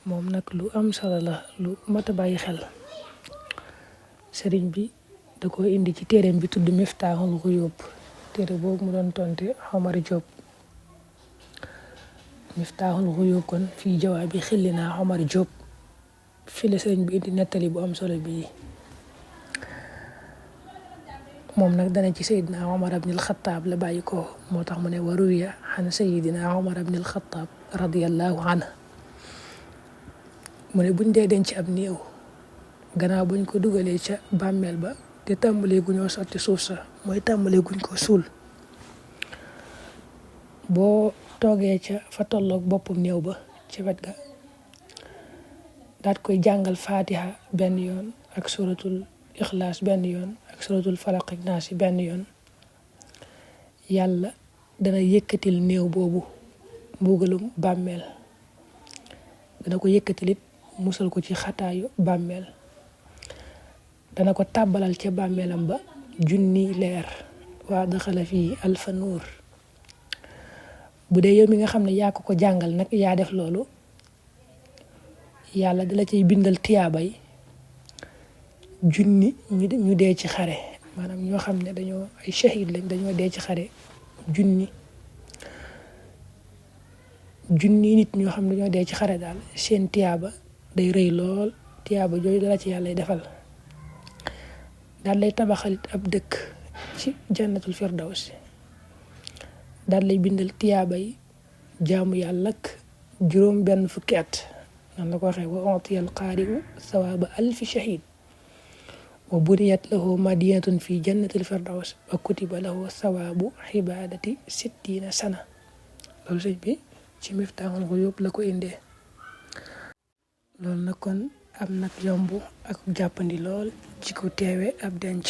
moom nag lu am solo la lu mat a bàyyi xel sëriñ bi da ko indi ci téereem bi tudd Miftahul Ghuyub téere boobu mu doon tonte Omar Diop Miftahul Ghuyub kon fii jawaabi xillina Omar Diop fi la sëriñ bi indi nettali bu am solo bii moom nag dana ci Seydina Omar ibn al-Khattab la bàyyi ko moo tax mu ne wa ruwiya an Seydina Omar ibn al-Khattab radiyallahu anhu mu ne buñ dee denc ab néew gannaaw buñ ko dugalee ca bàmmeel ba te tàmbalee gu ñoo sotti suuf sa mooy tàmbalee guñ ko suul boo toogee ca fa tolloog boppum néew ba ci wet ga daat koy jàngal fatiha benn yoon ak suratul ixlaas benn yoon ak suratul falaq ak naas benn yoon yàlla dana yëkkatil néew boobu mbugalum bàmmeel dana ko yëkkatilit musal ko ci xataayu bàmmeel dana ko tàbbalal ca bàmmeelam ba junni leer waa daxala fii alfa nuur bu dee yow mi nga xam ne yaa ko jàngal nag yaa def loolu yàlla dala cay bindal tiyaabay junni ñu dee ci xare maanaam ñoo xam ne dañoo ay shahid lañ dañoo dee ci xare junni nit ñoo xam ne dañoo dee ci xare daal seen tiyaaba day rëy lool tiyaaba jooju dala ci yàlla defal daal lay tabaxalit ab dëkk ci jannatul firdaws daal lay bindal tiyaabay jaamu yàlla ak juróom benn fukki at nan la ko waxee wa utiyal qaari'u sawaaba alfi shahid wa buniyat lahu madinatun fi jannatil firdaws wa kutiba lahu sawaabu xibaadati 60 sana loolu sëñ bi ci Miftahul Ghuyub la ko indee loolu nag kon am nag yomb ak jàppandi lool ci ku teewe ab denc